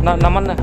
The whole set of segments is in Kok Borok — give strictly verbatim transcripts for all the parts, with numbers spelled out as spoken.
Na, naman na.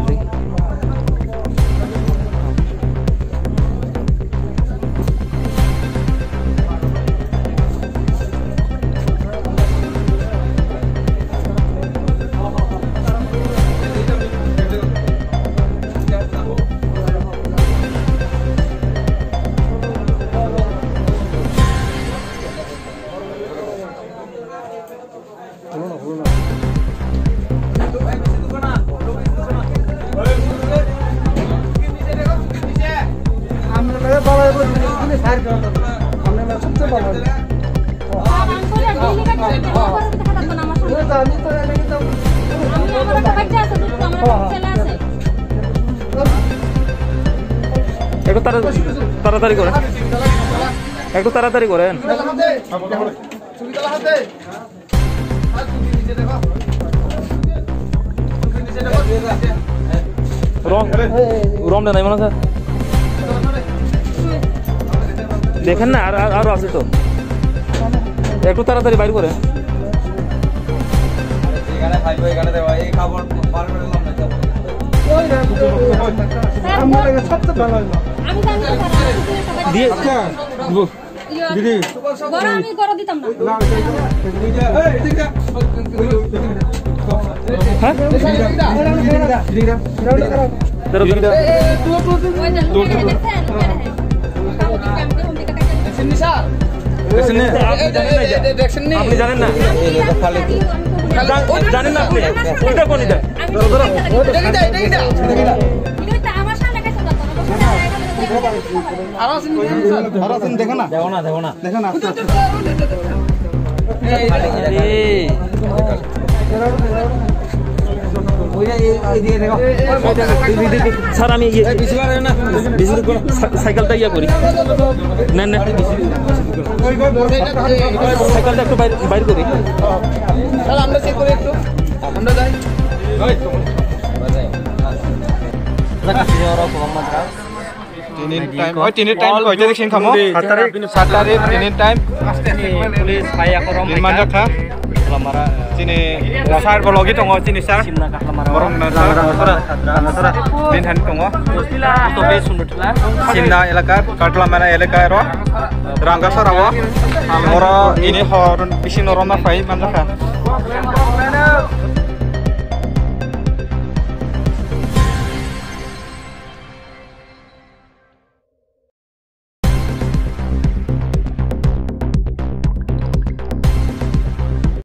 একটু তাড়া-, তাড়াতাড়ি করে, একটু তাড়াতাড়ি করেন। রম, রম দেন, এমন আছে। দেখেন না, আর, আর, আরো আছে তো। একটু তাড়াতাড়ি বাইর করে। আমি জানি না, স্যার, আমার কিছু একটা দিয়ে। আচ্ছা, দিদি। বড় আমি বড় দিতাম না। হ্যাঁ? ওই যে লোকেরা দেখছেন, লোকেরা দেখছেন। আপনি জানেন না? জান-, জানেন না আপনি? এটা কোন এটা? আমি ধরো, ধরো। এটা কি দা? এটা কি দা? এটা তো আমার সামনে গেছে না তো। আরো আছেন, দেখো না। দেখো না, দেখো না। দেখো না, আস্তে আস্তে। এই। স্যার, আমি ইয়ে, সাই-, সাইকেলটা ইয়ে করি। নেন, নেন। সাইকেলটা একটু বাইর, বাইর করি। স্যার, আমরা চেক করি একটু। আমরা যাই। Tinin time, oi, tinin time koi tarik sing kamo? Saat tarik. Saat tarik, tinin time. Police hai ako rom. Din manjak kha? Lamara. Chini sar bologi tongo, chini sar. Simna ka lamara. Borok na sar, sar, sar. Din han tongo. Simna elaka, Katlamara elaka ro. Rangasara o. Oro ini hor bisi norok ma phai manjak kha.